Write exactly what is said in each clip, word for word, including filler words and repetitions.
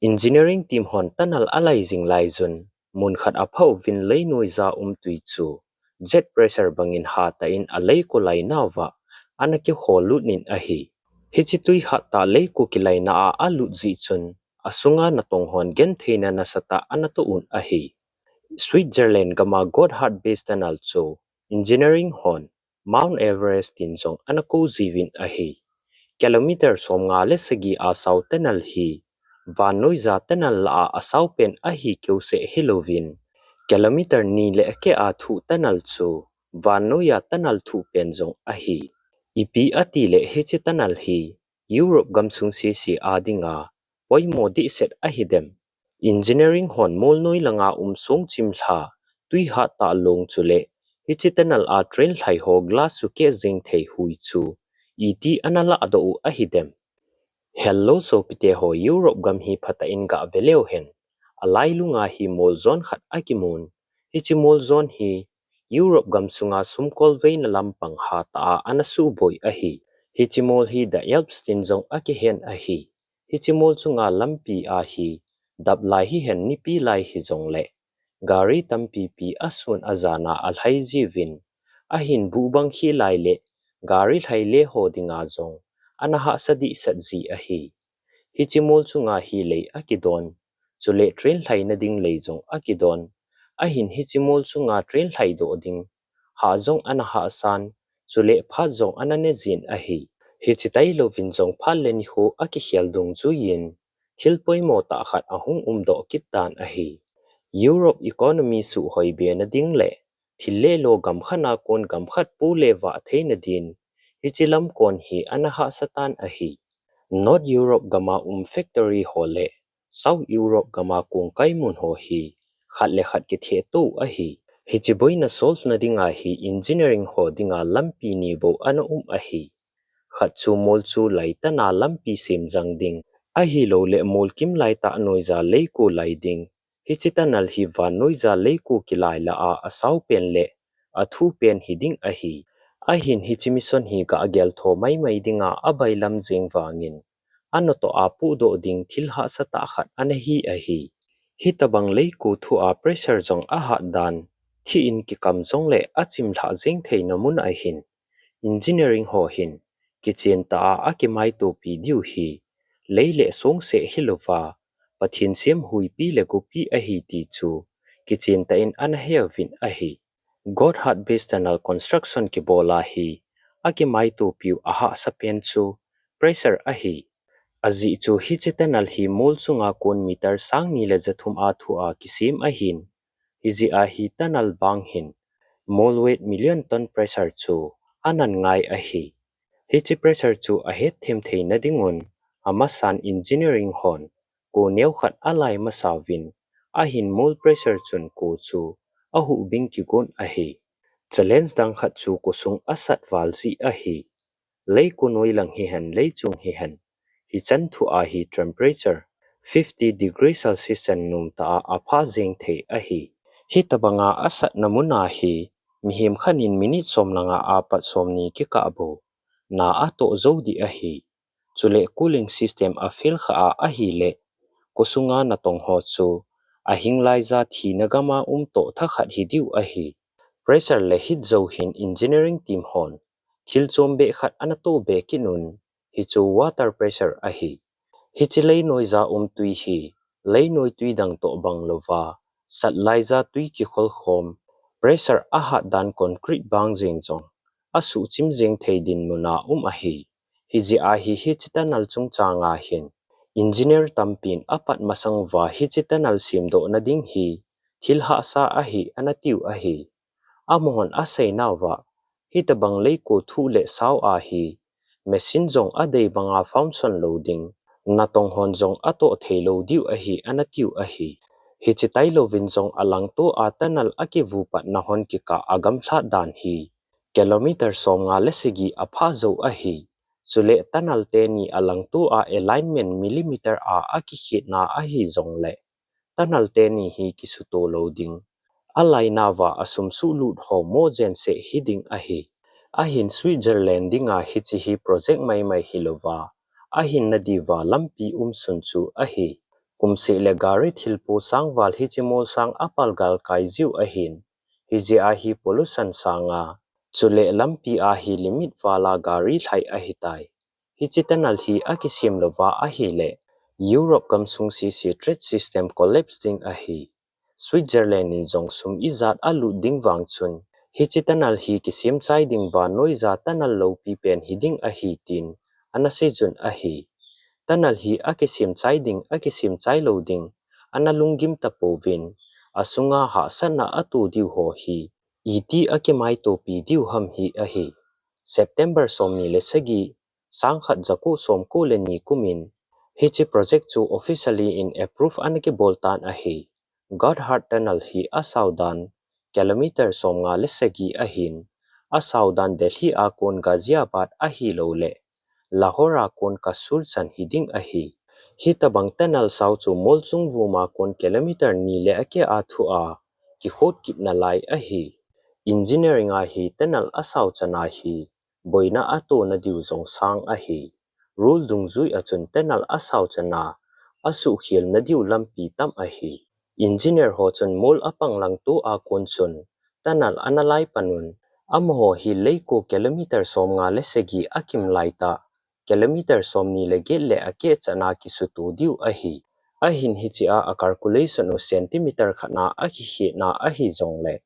Engineering team hon tunnel alai jing laijun, mun khat apha uvin leinoija um tui chu jet pressure bangin hatah in aleiko lainauva ana kikholut in ahi. Hiche tui hattah leiko kilaina a alut jeh chun, asunga natong hon gentheina nasatah ana toh un ahi. Switzerland gama Gotthard Base Tunnel chu engineering hon Mount Everest tin jong ana kou jiuvin ahi. Kilometer somnga le sagi a sao tunnel hi vannoija tunnel lah a asao pen ahi keuseh hilouvin, kilometer ni le akeh a thuh tunnel chu vannoija tunnel thuh pen jong ahi. Ipi ati le hiche tunnel hi Europe gamsung sese a dinga poimo dehset ahidem? Engineering hon mol noi langa um song chimlha, tui hattah long chule hiche tunnel a train lhai ho glass sukeh jeng thei hui chu iti ana lahdoh u ahidem? Hello sopite ho, Europe gam hi phatah in gah ve leu hen. Alailunga hi mol jon khat akimun. Hiche mol jon hi Europe gamsunga sumkolveina lampang hatah a ana suboi ahi. Hiche mol hi The Alps tin jong akihen ahi. Hiche mol chunga lampi a hi dap lai hihen nipi lai hijongle gari tampipi asun ajana alhai jiuvin, ahin buh bang khih lai le gari lhai le ho dinga jong ana hahsa dehset ji ahi. Hiche mol chunga hi lei akidon, chule train lhaina ding lei jong akidon. Ahin hiche mol chunga train lhaidoh ding hah jong ana hahsan, chule phat jong ana ne jin ahi. Hiche tailouvin jong phat le nikho akikhel dungjuiyin, thil poimo tah khat ahung umdoh kit tan ahi. Europe economy suhhoi bena ding le thil le lo gam khat a kon gam khat pu le vah theina din, hiche lam kon hi ana hahsa tan ahi. North Europe gama um factory ho le South Europe gama kongkai mun ho hi khat le khat kithehto u ahi. Hiche boina solve na dinga hi engineering ho dinga lampi ni bou ana um ahi. Khat chu mol chu laitana lampi sem jang ding, ahilouleh mol kim laitah noija leiko lai ding. Hiche tunnel hi vannoija leiko kilai lah a asao pen le athuh pen hiding ahi. Ahin hiche mission hi gah geltho maimai dinga abailam jeng vangin, anatoh a pudoh ding thil hahsa tah khat ana hi ahi. Hitobang leiko thuh a pressure jong ahat dan, thi in kikam jongle achimlhah jeng theina mun ahin, engineering ho hin kichen tah a akimaitopi diu hi lei le song seh hilouva, Pathen sem huipi le gopi ahi ti chu kichen tah in ana heuvin ahi. Gotthard Base Tunnel construction kibol a hi akimaitopiu ahahsa pen chu pressure ahi. Ajeh chu hiche tunnel hi mol chunga kon meter sang ni le ja thum a thuh a kisem ahin, hijeh a hi tunnel bang hin mol weight million ton pressure chu anan ngai ahi. Hiche pressure chu ahetthem theina dingun, amasan engineering hon ko neo khat alai masa uvin, ahin mol pressure chun ko chu ahuhbing kigon ahi. Challenge dang khat chu kosung asat val jeh ahi. Leiko noilang hihen, leichung hihen, hichan thuh a hi temperature fifty degree Celsius chan nom tah a apha jeng thei ahi. Hitobanga asatna mun a hi mihem khat in minute som langa apat som ni kikah bou na atoh jou ding ahi. Chule cooling system afail kha a ahile, kosunga natong ho chu ahing laija thina gama um toh thakhat hidiu ahi. Pressure le heat jou hin engineering team hon thil chombeh khat ana tohbeh kit un, hichu water pressure ahi. Hiche leinoija um tui hi leinoi tui dang toh bang louva, sat laija tui kikholkhom, pressure ahat dan concrete bang jeng jong asuhchim jeng thei dinmun a um ahi. Hijeh a hi hiche tunnel chungchanga hin engineer tampin apat masang uva hiche tunnel semdohna ding hi thil hahsa ahi ana tiu ahi. Amahon aseinauva, hitobang leiko thuh le sao a hi machine jong adei banga function lou ding, natong hon jong atoh theilou diu ahi ana tiu ahi. Hiche tailouvin jong alangto a tunnel akivupatna hon kikah agamlhat dan hi kilometer somnga le sagi apha jou ahi. Chule tunnel teni alangto a alignment millimeter a akikhetna ahi jongle, tunnel teni hi kisuto lou ding, alainauva asum suhlut ho mo jenseh hiding ahi. Ahin Switzerland dinga hiche hi project maimai hilouva, ahinna diuva lampi umsun chu ahi. Kumseh le gari thilpo sang val hiche mol sang a palgal kai jiu ahin. Hijeh a hi pollution sang a, chule lampi a hi limit val a gari lhai ahitai. Hiche tunnel hi akisem louva ahile, Europe gamsung sese trade system collapse ding ahi. Switzerland in jong sum ijat alut ding vang chun, hiche tunnel hi kisem chai ding vannoi ja tunnel loupi pen hiding ahi tin ana seijun ahi. Tunnel hi akisem chai ding, akisem chai lou ding, ana lunggim tapouvin, asunga hahsatna ato diu ho hi, iti akimaitopi diu ham hi ahi. September somni le sagi, sangkhat jako somko le ni kumin, hiche project chu officially in approve ana kibol tan ahi. Gotthard Tunnel hi asao dan kilometer somnga le sagi ahin, asao dan Delhi a kon Ghaziabad ahilouleh Lahore a kon Kasur chan hiding ahi. Hitabang tunnel sao chu mol chung vuma kon kilometer ni le akeh a thu a kikhot kit nalai ahi. Engineering a hi tunnel asao chana hi boina atona diu jong sang ahi. Rule dungjui a chun tunnel asao chana asuhkhel nadiu lampi tam ahi. Engineer ho chun mol apang langto a kon chun tunnel ana lai panun, amaho hi leiko kilometer somnga le sagi akim laitah, kilometer somni le get le akeh chana kisuto diu ahi. Ahin hiche a acalculation u centimeter khatna akikhetna ahi jongle,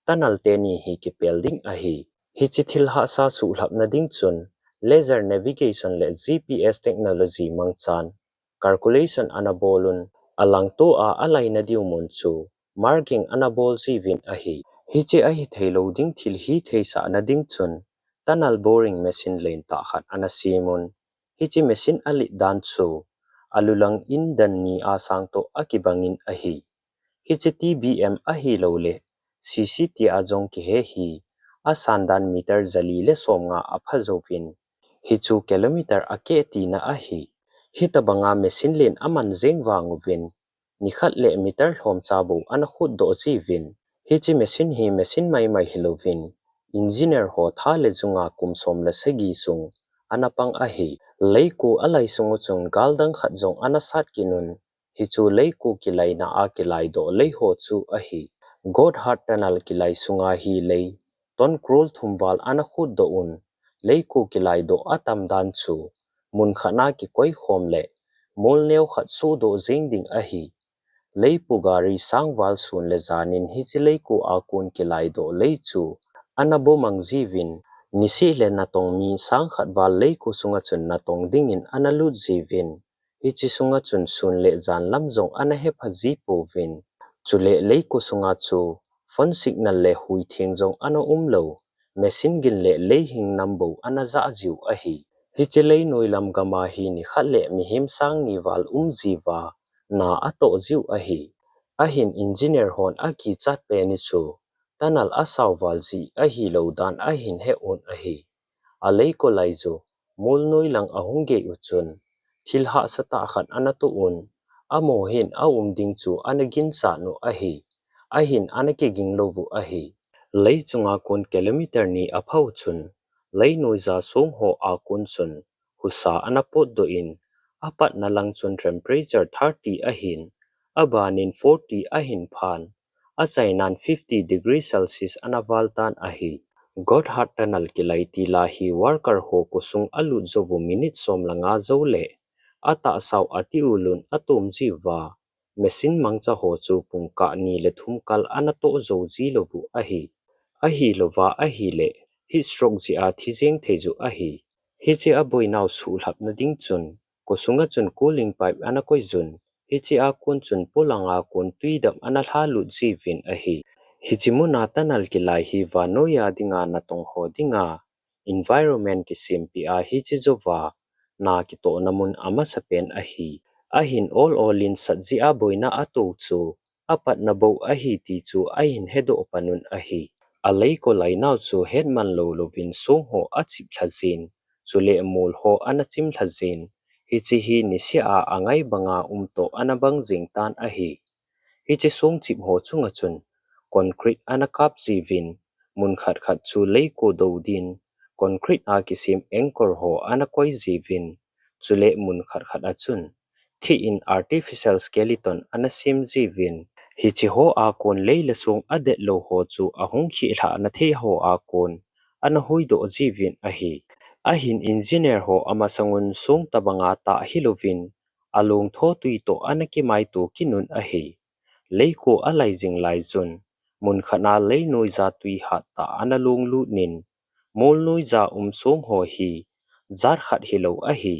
tunnel teni hi kipel ding ahi. Hiche thil hahsa suhlhapna ding chun, laser navigation le G P S technology mangchan, calculation ana bolun, alangto a alaina diu mun chu, marking ana bol jiuvin ahi. Hiche ahithei lou ding thil hi theisahna ding chun, tunnel boring machine lentah khat ana semun. Hiche machine alet dan chu, alulang in dan ni a sang toh akibangin ahi. Hiche T B M ahilouleh, C C T a jong kihe hi, asan dan meter jali le somnga apha jouvin. Hichu kilometer akeh tina ahi. Hitabanga machine len aman jeng vang uvin, nikhat le meter lhomcha bou ana khutdoh jiuvin. Hiche machine hi machine maimai hilouvin, engineer ho tha le junga kum som le sagi sung ana pang ahi. Leiko alai sung u chun gal dang khat jong ana sat kit un. Hichu leiko kilaina a kilaidoh lei ho chu ahi. Gotthard Tunnel kilai sunga hi lei ton crore thum val ana khutdoh un. Leiko kilaidoh atam dan chu, mun khatna kikoi khom le mol neo khat sodoh jeng ding ahi. Leipu gari sang val sun le janin hiche leiko a kon kilaidoh lei chu ana bomang jiuvin, niseh le natong mi sang khat val leiko sunga chun natong dingin ana lut jiuvin, hiche sunga chun sun le jan lam jong ana hepha ji pouvin. Chule leiko sunga chu phone signal le hui theng jong ana umlou, machine gin le lei hing nam bou ana ja jiu ahi. Hiche leinoi lam gam a hi nikhat le mihem sang ni val um jiuva, na atoh jiu ahi. Ahin engineer hon akichat pen u chu, tunnel asao val jeh ahilou dan ahin he un ahi. Aleiko lai chu, mol noi lang ahung gei u chun, thil hahsa tah khat ana toh un, amaho hin aum ding chu ana ginchat u ahi. Ahin ana kiging lou u ahi. Lei chunga kon kilometer ni apha u chun, leinoi ja song ho a kon chun, husa ana potdoh in, apatna lang chun temperature thirty ahin, abanin forty ahin phan, achainan fifty degree Celsius ana val tan ahi. Gotthard Tunnel kilai tila hi worker ho kosung alut jou u minute som le nga jou le, atahsa u ati ulun atom jiuva, machine mangcha ho chu pungkah ni le thum kal ana toh jou ji lou u ahi. Ahilouva ahile, heat stroke jeh a thi jeng thei u ahi. Hiche aboinau suhlhapna ding chun, kosunga chun cooling pipe ana koi jun, hiche a kon chun polang a kon twi dam ana lhalut jiuvin ahi. Hiche muna tunnel kilai hi vannoi a dinga natong ho dinga environment kisempeh a hiche jouva, na kitohna mun amasapen ahi. Ahin ol olin sat jeh a boina ato chu, apatna bou ahi ti chu ahin hedoh pan un ahi. Aleiko lainau chu hetman lou louvin song ho achip lha jin, chule mol ho ana chim lha jin, hiche hi niseh a angai banga um toh ana bang jing tan ahi. Hiche song chip ho chunga chun, concrete ana kap jiuvin, mun khat khat chu leiko do din, concrete a kisem anchor ho ana koi jiuvin, chule mun khat khat a chun, thih in artificial skeleton ana sem jiuvin. Hiche ho a kon lei le song adet lou ho chu ahung khih lhah na thei ho a kon ana huhdoh jiuvin ahi. Ahin engineer ho amasang un song tabang a tah hilouvin, along thotui toh ana kimaito kit un ahi. Leiko alai jing lai chun, mun khat a lei noija tui hat tah ana long lut in, mol noija um song ho hi jat khat hilou ahi.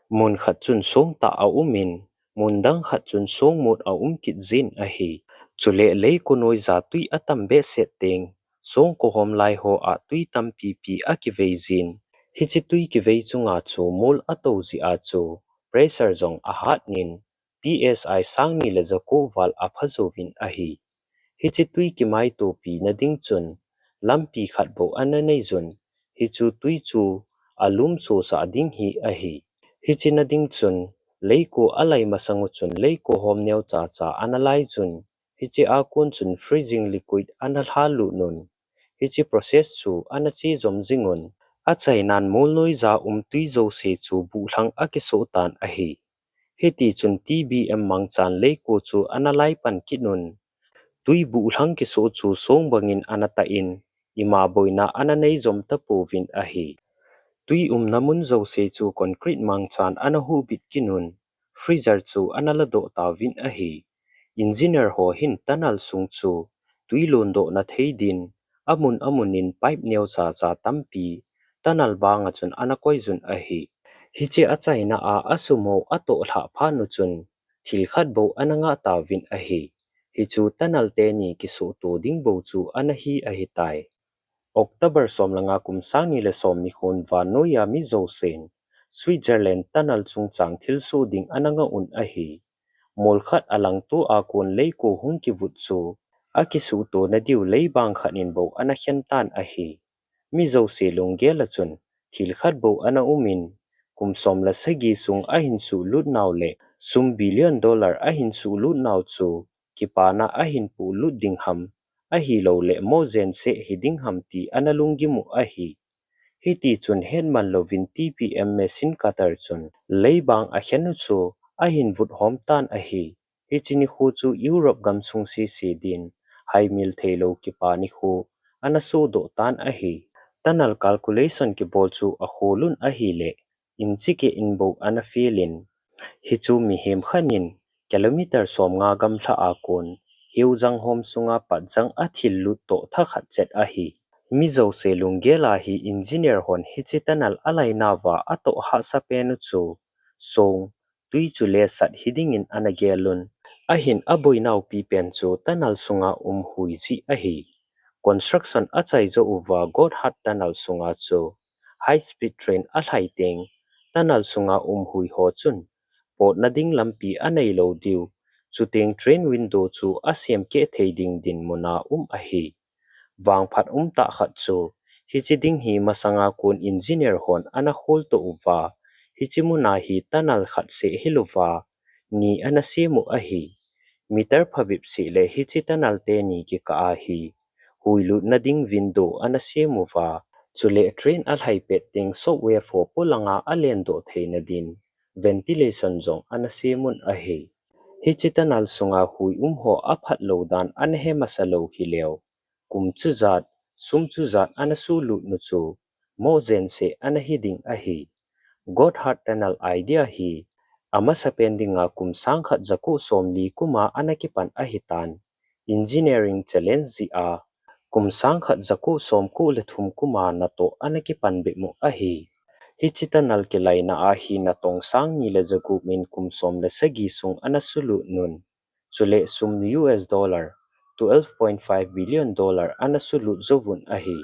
Mun khat chun song tah aum in, mun dang khat chun song mot aum kit jin ahi. Chule leiko noija tui atam behseh teng, song kihom lai ho a tui tampi pi akivei jin. Hiche tui kivei chunga chu mol ato jeh a chu pressure jong ahat in, P S I sang ni le jako val apha jouvin ahi. Hiche tui kimaitopi na ding chun, lampi khat bou ana nei jun, hichu tui chu alum sosah ding hi ahi. Hiche na ding chun, leiko alai masang u chun leiko hom neo cha cha ana lai jun, hiche a kon chun freezing liquid ana lha lut un. Hiche process chu ana che jom jing un. Achaina in mol noija um tui jouse chu buhlhang akisoh tan ahi. Hiti chun T B M mangchan leiko chu ana lai pan kit un. Tui buhlhang kisoh chu song bangin ana tah in, ima boina ana nei jom tapouvin ahi. Tui umna mun jouse chu concrete mangchan ana huhbit kit un, freezer chu ana ladoh tauvin ahi. Engineer ho hin tunnel sung chu tui londoh na thei din, amun amun in pipe neo cha cha tampi tunnel banga chun ana koi jun ahi. Hiche achaina a asum ho atoh lhah phat u chun, thil khat bou ana ngah tauvin ahi. Hichu tunnel teni kisuhto ding bou chu ana hi ahitai. October som le nga kum sang ni le som nikhon vannoiya mi jousen Switzerland tunnel chungchang thilsoh ding ana ngah un ahi. Mol khat alangto a kon leiko hung kivut chu akisuhto na diu leibang khat in bou ana khen tan ahi. Mi jouse lunggel a chun thil khat bou ana um in, kum som le sagi sung ahin suhlut nau le sum billion dollar ahin suhlut nau chu kipana ahin polut ding ham, ahilou le moh jeng seh hiding ham ti ana lunggim u ahi. Hiti chun hetman louvin T B M machine cutter chun leibang akhen u chu ahin vut hom tan ahi. Hiche nikho chu Europe gamsung sese din haimil theilou kipa nikho ana sohdoh tan ahi. Tunnel calculation kibol chu akhol un ahile, inch keh in bou ana fel in. Hichu mihem khat in kilometer som nga gamla a kon hiu jang hom sunga pat jang athil lut toh thakhat chet ahi. Mi jouse lunggel a hi engineer hon hiche tunnel alainauva atoh hahsa pen u chu song, tui chule sat hiding in ana gel un. Ahin aboinau pipen chu tunnel sunga um hui jeh ahi. Construction achai jou uva Gotthard Tunnel sunga chu high speed train alhai teng, tunnel sunga um hui ho chun potna ding lampi anei lou diu, chuteng train window chu asem keh thei ding dinmun a um ahi. Vangphat umtah khat chu, hiche ding hi masanga kon engineer hon ana kholtoh uva, hiche muna hi tunnel khat seh hilouva, ni ana sem u ahi. Meter phabep seh le hiche tunnel teni kikah a hi, hui lutna ding window ana sem uva, chule train alhai pet teng software ho polanga alendoh theina din, ventilation jong ana sem un ahi. Hiche tunnel sunga hui um ho aphat lou dan ana he masa lou hileu, kum chujat, sum chujat ana suhlut u chu, moh jeng seh ana hiding ahi. Gotthard Tunnel idea hi, amasapen dinga kum sang khat jako somli kuma ana kipan ahitan, engineering challenge jeh a, kum sang khat jako somko le thum kuma natoh ana kipan bep u ahi. Hiche tunnel kilaina a hi natong sang ni le jagup in kum som le sagi sung ana sulut un. Chule sum U S dollar twelve point five billion dollar ana sulut jouvun ahi.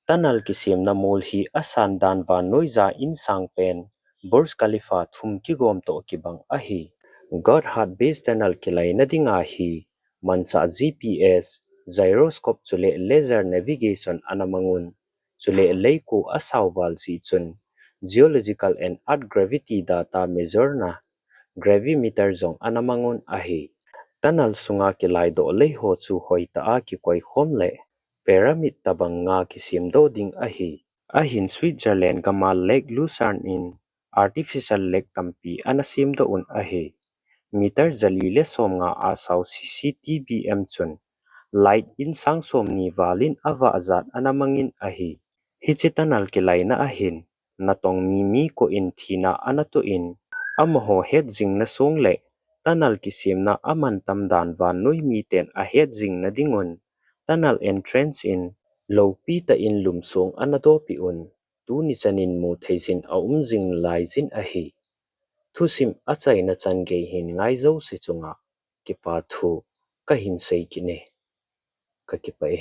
Tunnel kisemna mol hi asan dan vannoija insang pen Burj Khalifa thum kigom toh kibang ahi. Gotthard Base Tunnel kilaina dinga hi manchah G P S, gyroscope chule laser navigation ana mang un. Chule leiko asao val jeh chun, geological and earth gravity data measure na gravimeter jong ana mang un ahi. Tunnel sunga kilaidoh lei ho chu hoitah a kikoi khom le pyramid tabang nga kisemdoh ding ahi. Ahin Switzerland gama Lake Lucerne in artificial lake tampi ana semdoh un ahi. meter jali le somnga a sao C C T V M chun light insang somni valin avah jat ana mangin ahi. Hiche tunnel kilaina ahin, natong mi mi koh in thina ana toh in, amaho hetjingna song le tunnel kisemna amantam dan vannoi miten ahetjingna dingun, tunnel entrance in lopi tah in lumsong ana dopeh un, tuni chanin mutheijin aum jing laijin ahi. Thusim achaina chan gei hin ngai jouse chunga kipa thu kahin sei kit e. Kakipah e.